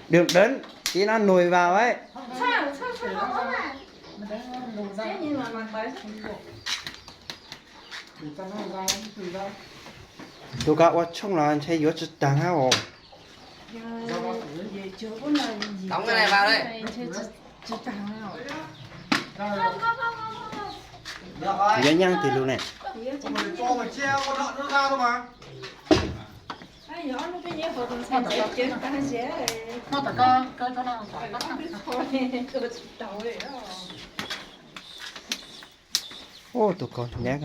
Đường đến, tí nó nùi vào ấy. Tus ko ua tshoob los ntshe yuav tsis tag hab os. Đóng cái này vào đây. Yuav nyeej twg lug ne? Ua tus ko neb.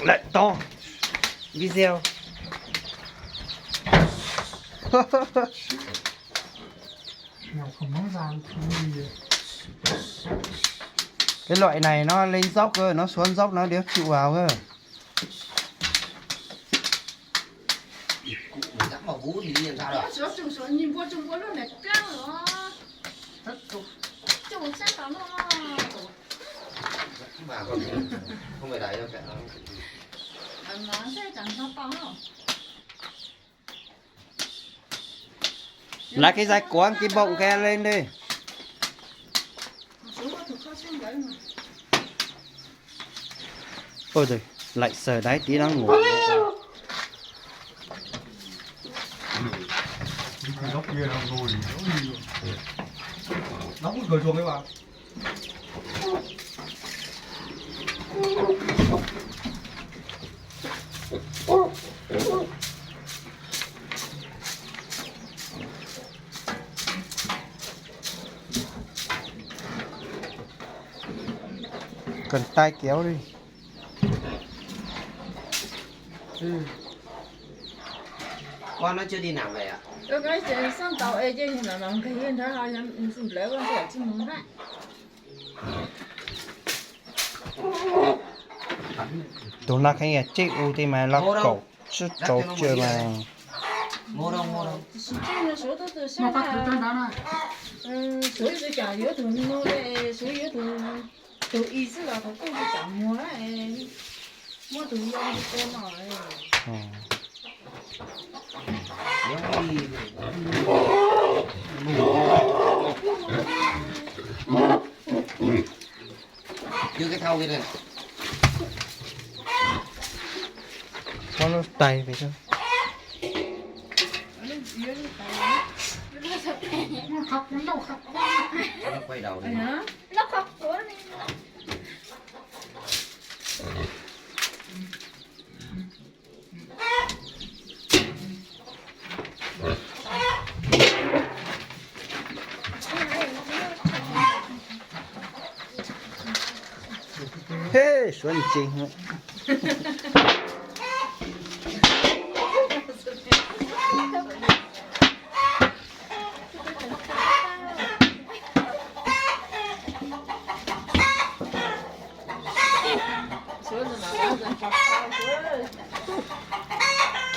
Lại to video. Cái loại này nó lên dốc cơ, nó xuống dốc nó đéo chịu vào cơ. Lấy cái dây cuốn cái bông kia lên đi. Ôi giời, lạnh sờ đáy tí nó ngủ. Nó cũng cởi chuồng đấy mà. Cần tay kéo đi. Con nó chưa đi nằm về à? Tôi nói chứ sao tàu ê chứ nhưng mà mà cái hiện đó là lỡ con sẽ chứ muốn hại. Tus no kheev yog tsej u tej mas los kaum tsib rau cwg mas. Tus tsej no suav tub tug sab na. Suav ib tug cas yuav tug no, suav yuav tug, tug ib xwb los thaum twg tug cas muag na, muab tug yau tua no. Muab lub tais pem. Hej, suav ntsis.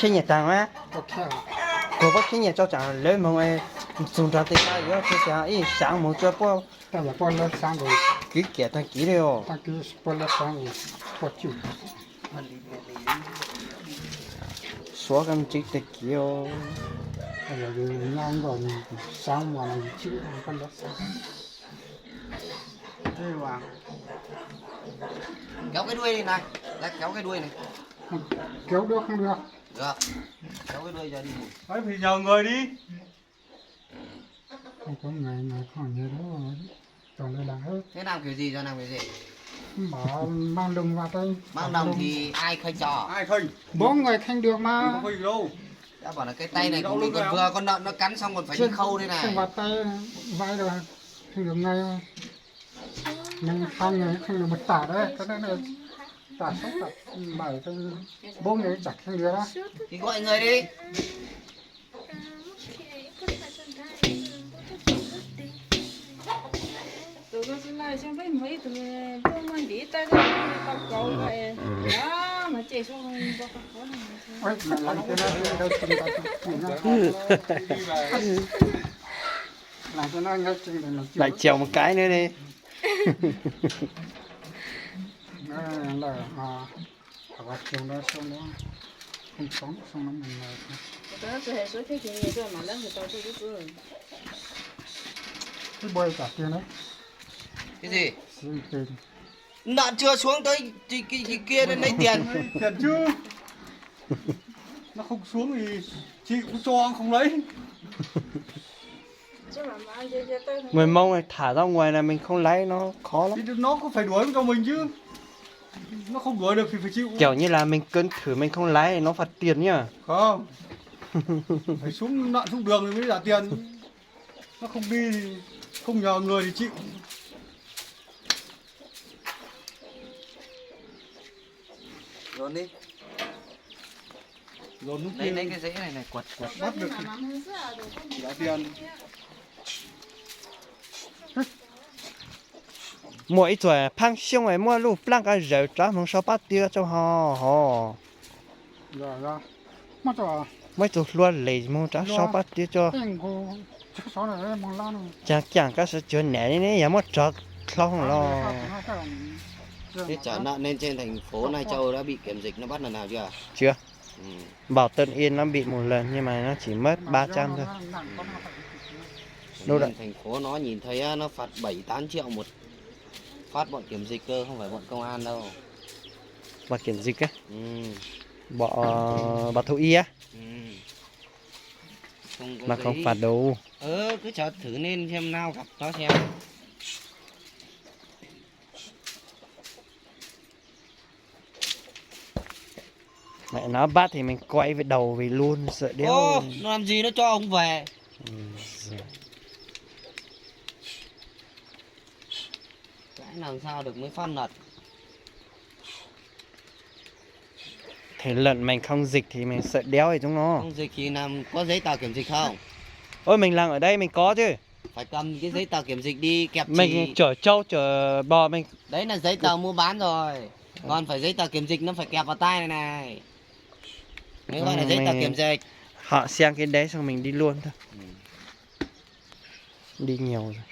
Khib nyiam taag mas, kuas puab khib nyiam tso tsam lawv moog txug nraag tej yuav tsi xaav ib saav moog tsuas puab kwv kiam taag kiv li os. Suav koj ntsis tag kiv os. Kéo cái đuôi đi này, lại kéo cái đuôi này. Kéo đuôi không được. Được. Kéo cái đuôi cho đi ngủ. Ấy, thì nhờ người đi. Không có người, người không nhớ đó. Còn đây là hết. Thế nằm kiểu gì, giờ nằm kiểu gì? Bảo mang đồng vào đây. Mang đồng thì ai khênh cho? Ai khênh? Bốn người khênh được mà. Không khênh đâu. Đã bảo là cái tay này của mình còn vừa, con lợn nó cắn xong còn phải đi khâu đây này. Khênh vào tay, vai rồi, khênh được ngay. Mình hai người khênh được một tả đấy, cái đấy là tả sáu tả, bảy, bốn người chả khênh được á. Thì gọi người đi. Tụi con xin lỗi, xong với mấy tụi con mang đĩa tay cái tao cầu vậy. Đó, mà chạy xuống con khó này. Ôi, mà lắm cái đó, cái đó, cái đó. Lại chèo một cái nữa đi. Cái gì? Nó chưa xuống tới kia, kia nên lấy tiền. Tiền chứ. Nó không xuống thì chị cũng cho không lấy. Người Mông này thả ra ngoài là mình không lấy, nó khó lắm. Thì nó cũng phải đuổi cho mình chứ. Nó không đuổi được thì phải chịu. Kiểu như là mình cân thử mình không lấy nó phạt tiền nhá. Không. Phải xuống nặng xuống đường thì mới trả tiền. Nó không đi thì không nhờ người thì chịu. Dồn đi. Dồn lúc Lấy kia lấy cái dễ này này quật quật. Bắt được thì trả tiền. Muaj ib txoj phaab xyoob es muab lub plaab kab zawv rov moog sau pab tiab tso ho ho. Muab ib tug hlua les moog rov sau pab tiab tso. Caag caam kab sawv cuag nam ne yog muab rov dlhau los. Thế chả nạn nên trên thành phố Lai Châu đã bị kiểm dịch nó bắt lần nào chưa? Chưa. Bảo Tân Yên nó bị một lần nhưng mà nó chỉ mất ba trăm thôi. Trên thành phố nó nhìn thấy á, nó phạt bảy tám triệu một phát bọn kiểm dịch cơ, không phải bọn công an đâu. Bọn kiểm dịch á? Ừ. Bọn, ờ, bọn thú y á? Ừ. Không có giấy. Mà không phạt đủ. Ờ, cứ cho thử nên xem nào gặp nó xem. Mẹ nó bắt thì mình quay về đầu về luôn, sợ đéo. Ô, nó làm gì nó cho ông về? Ừ, dạ. Cái làm sao được mới pháp luật. Thì lợn mình không dịch thì mình sợ đéo thì chúng nó. Không dịch thì làm có giấy tờ kiểm dịch không? Ôi, mình làm ở đây mình có chứ. Phải cầm cái giấy tờ kiểm dịch đi, kẹp chỉ. Mình chở trâu, chở bò, mình Đấy là giấy tờ mua bán rồi. Còn phải giấy tờ kiểm dịch, nó phải kẹp vào tay này này. Mới gọi là giấy tờ kiểm dịch. Họ xem cái đấy xong mình đi luôn thôi. Ừ. Đi nhiều rồi.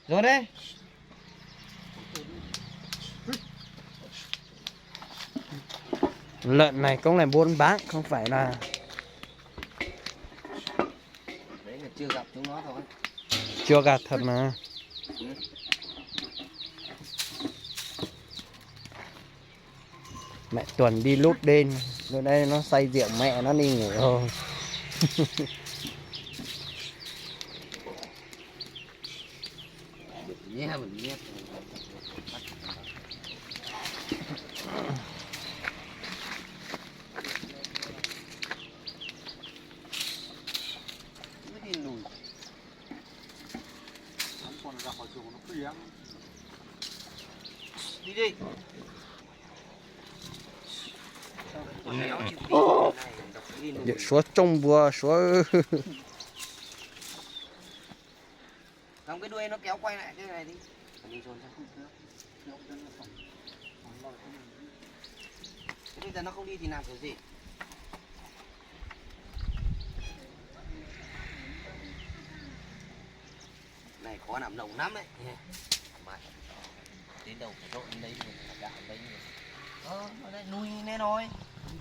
Rồi đấy. Lợn này cũng là buôn bán, không phải là Đấy là chưa gặp chúng nó thôi. Chưa gặp thật mà. Ừ. Mẹ Tuần đi lút đêm, lúc đấy nó say rượu mẹ nó đi ngủ rồi. Đi đi. Ôi, suav tsooj npua suav. Cắm cái đuôi nó kéo quay lại cái này đi. Bây giờ nó không đi thì làm kiểu gì? Này khó làm lồng lắm đấy. Mà đến đâu phải đội đến đấy luôn, phải gạo đến đấy luôn. Ờ, nó lại nuôi nên thôi.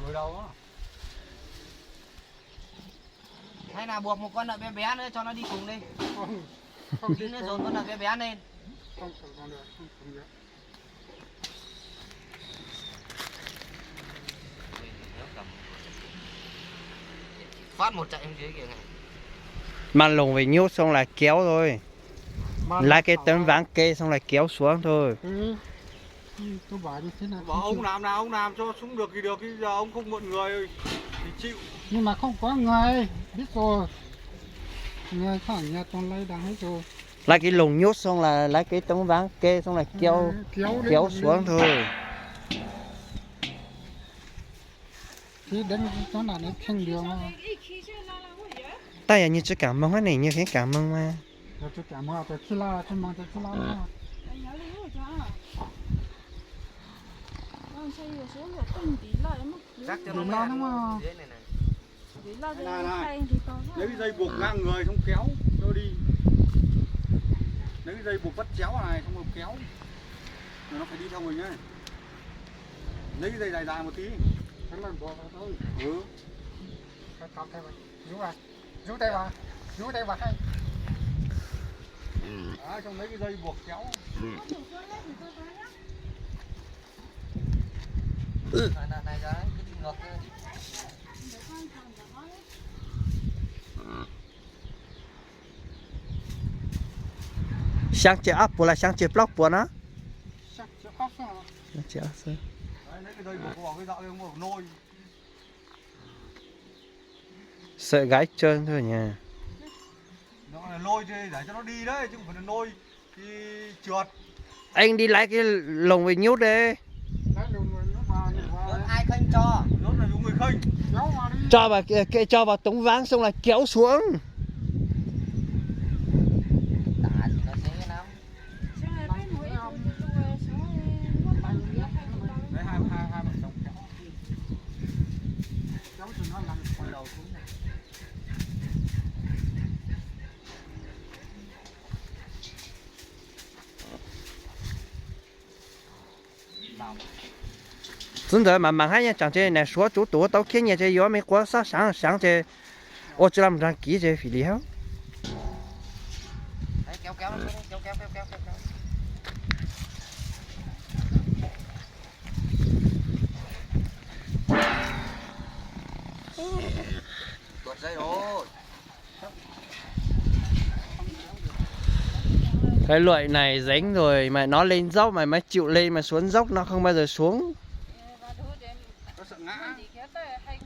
Đuổi đầu á. Hay là buộc một con lợn bé bé nữa cho nó đi cùng đi. Không, không đi. Tí nữa dồn con lợn bé bé lên. Không, không, không được, không, không được. Phát một chạy xuống dưới kìa này. Mang lồng về nhốt xong là kéo thôi. Mang Lái cái tấm ván kê xong là kéo xuống thôi. Ừ. Tôi bảo như thế nào Bảo cũng ông chịu. Làm nào ông làm cho xuống được thì được, chứ giờ ông không mượn người thì chịu. Nhưng mà không có người, biết rồi. Người thẳng nhà toàn lấy đang hết rồi. Lái cái lồng nhốt xong là lái cái tấm ván kê xong là kéo, Kéo kéo lên. Xuống thôi. Chứ đến chỗ nào nó không được. Tao giờ như chưa cảm mong hết này, như thế cảm mong mà. Rồi tôi cảm mong, tôi chưa lo, tôi mong tôi chưa lo. Chắc cho nó Đừng mới lo ăn nữa lắm mà. Dưới này này. Này, này. Lấy cái dây buộc ngang người xong kéo cho Đi. Lấy cái dây buộc bắt chéo này, xong rồi kéo. Rồi nó phải đi theo mình nhá. Lấy cái dây dài dài một tí. Ừ. Rút tay vào. Rút tay vào. Rút tay vào hay. Đó, xong lấy cái dây buộc kéo. Xyaa tsev ob puas los xyaa tsev plaub puas no? Xyaa tsev ob xwb. Xawm gái trơn thôi nhỉ. Anh đi lấy cái lồng về nhốt đi. Cho vào, kệ, cho vào tống ván xong là kéo xuống. Txwv ntawd mas mas hab nyiaj tsaam ces nam suav tsuv tus tau khiab nyiaj ces yuav me quav xob saav saav ces ua tsi laj mus nraag kiv ces fim li hab. Cái loại này dính rồi mà nó lên dốc mà mới chịu lên mà xuống dốc nó không bao giờ xuống.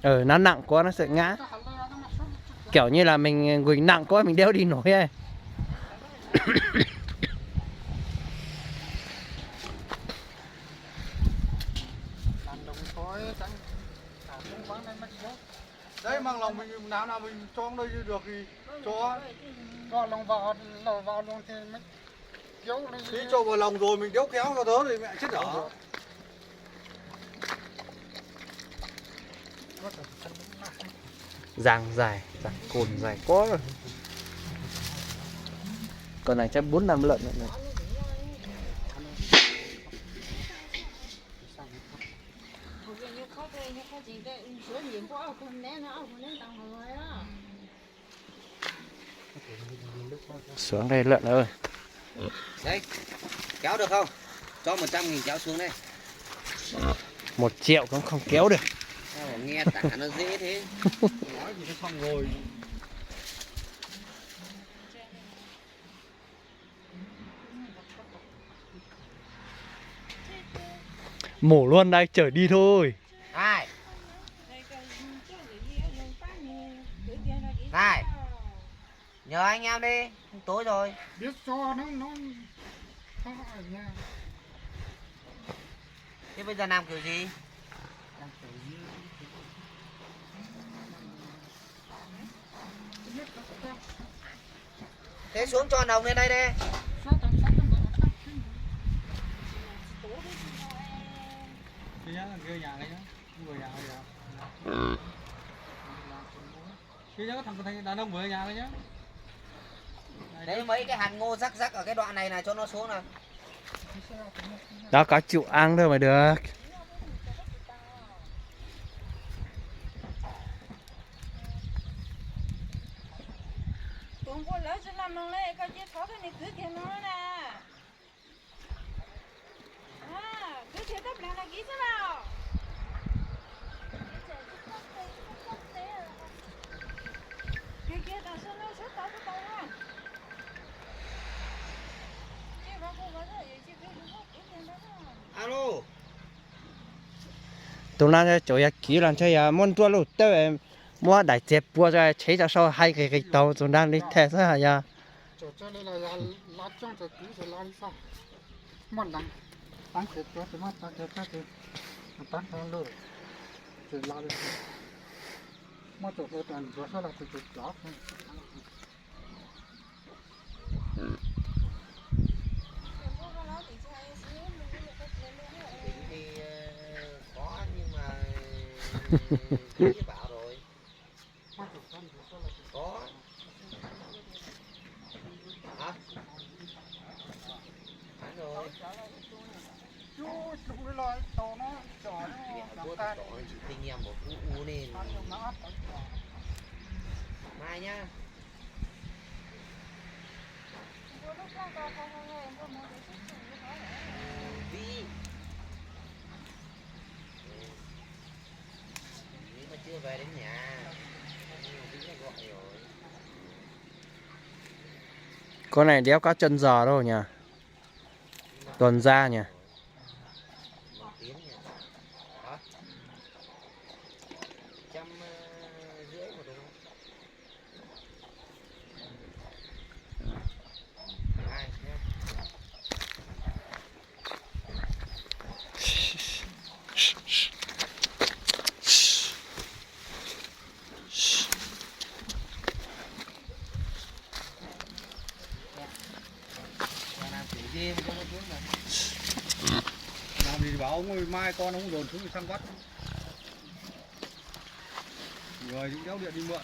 Nó nặng quá nó sợ ngã. Kiểu như là mình quỳnh nặng quá mình đéo đi nổi ấy. Đấy, mang lòng mình, nào nào mình cho đây được thì cho. Cho lòng vào, lòng vào luôn thì mới kéo lên. Tí cho vào lòng rồi mình đéo kéo ra đó thì mẹ chết dở. Dàn dài, dàn cồn dài quá. Con này chắc bốn năm lận rồi này. Xuống đây lợn ơi. Đấy, kéo được không? Cho một trăm nghìn kéo xuống đây. Một triệu cũng không kéo được. Sao nghe tả nó dễ thế? Nói gì nó xong rồi. Mổ luôn đây chở đi thôi. Này. Này. Nhờ anh em đi, tối rồi. Biết do nó, nó, nó ở nhà. Thế bây giờ làm kiểu gì? Làm kiểu gì? Thế xuống cho đồng lên đây đi. Đấy, mấy cái hạt ngô rắc rắc ở cái đoạn này là cho nó xuống nào. Đó, có chịu ăn thôi mà được. Tuần qua lỡ sẽ làm nòng lê, coi chia thó cái này cứ kia nó nè. À, cứ chia tấp lẹ là ký chứ nào. Kia kia tao sơ lô sơ tao sơ tao ha. Chia vào cô vào rồi, chia cái lúa cứ kia đó. Alo. Tus no tsuas yog kiv los ntshe yog muab nruab lub tawb, muab daim txiag pua tsev tso sau hais qis qis taug tus nrag li thiab xwb hos yog. Tính thì, ờ, khó nhưng mà cứ như bảo rồi. Có. Ub, lub los tau no, cov no, Niam hais nyob kuv tau tau chịu kinh nghiệm của u u nên mai nhá. Tí. Tí mà chưa về đến nhà. Tí nó gọi rồi. Con này đéo có chân giò đâu nhỉ? Tuần da nhỉ? Bằng tiếng nhỉ? Hả? Trăm, ờ, rưỡi một đồng. Hai nhá. Làm gì bảo ông ơi, mai con ông dồn xuống săn bắt. Người dính kéo điện đi mượn.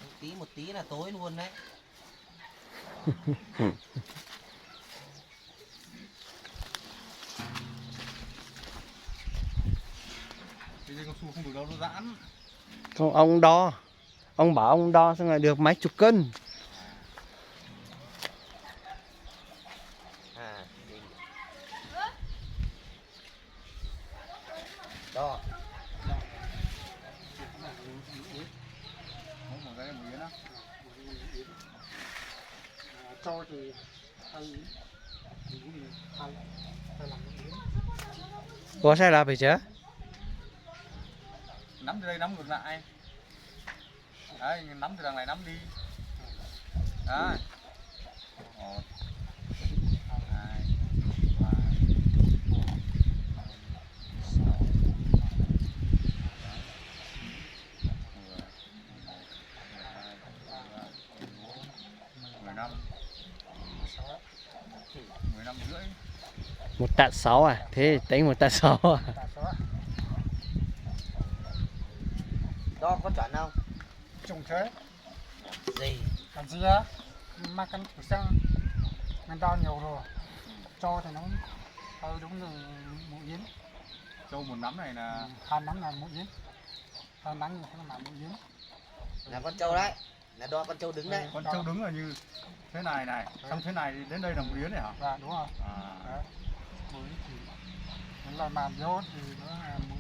Một tí một tí là tối luôn đấy. Cái dây cao su không được đâu, nó giãn. Không, ông đo. Ông bảo ông đo xong rồi được mấy chục cân. À, đo. Cho thì Ủa sao là bị chứ? Nắm từ đây nắm ngược lại. Đấy, nắm từ đằng này nắm đi. Đấy. Một, hai, ba, bốn, năm, sáu, bảy, tám, chín, mười, mười hai, mười ba, mười bốn, mười lăm. Một tạ sáu à? Thế tính một tạ sáu à? Đo có chuẩn không? Trùng thế. Gì? Còn gì á? Mai cân thử xem. Mình đo nhiều rồi. Trâu thì nó hơi đúng là một yến. Trâu một nắm này là hai nắm là một yến. Hai nắm là một yến. Là con trâu đấy. Là đo con trâu đứng đấy. Con trâu đứng là như thế này này, xong thế này đến đây là một yến này hả? Dạ, đúng rồi. À. Đấy. Một yến thì nó là màn dốt thì nó là một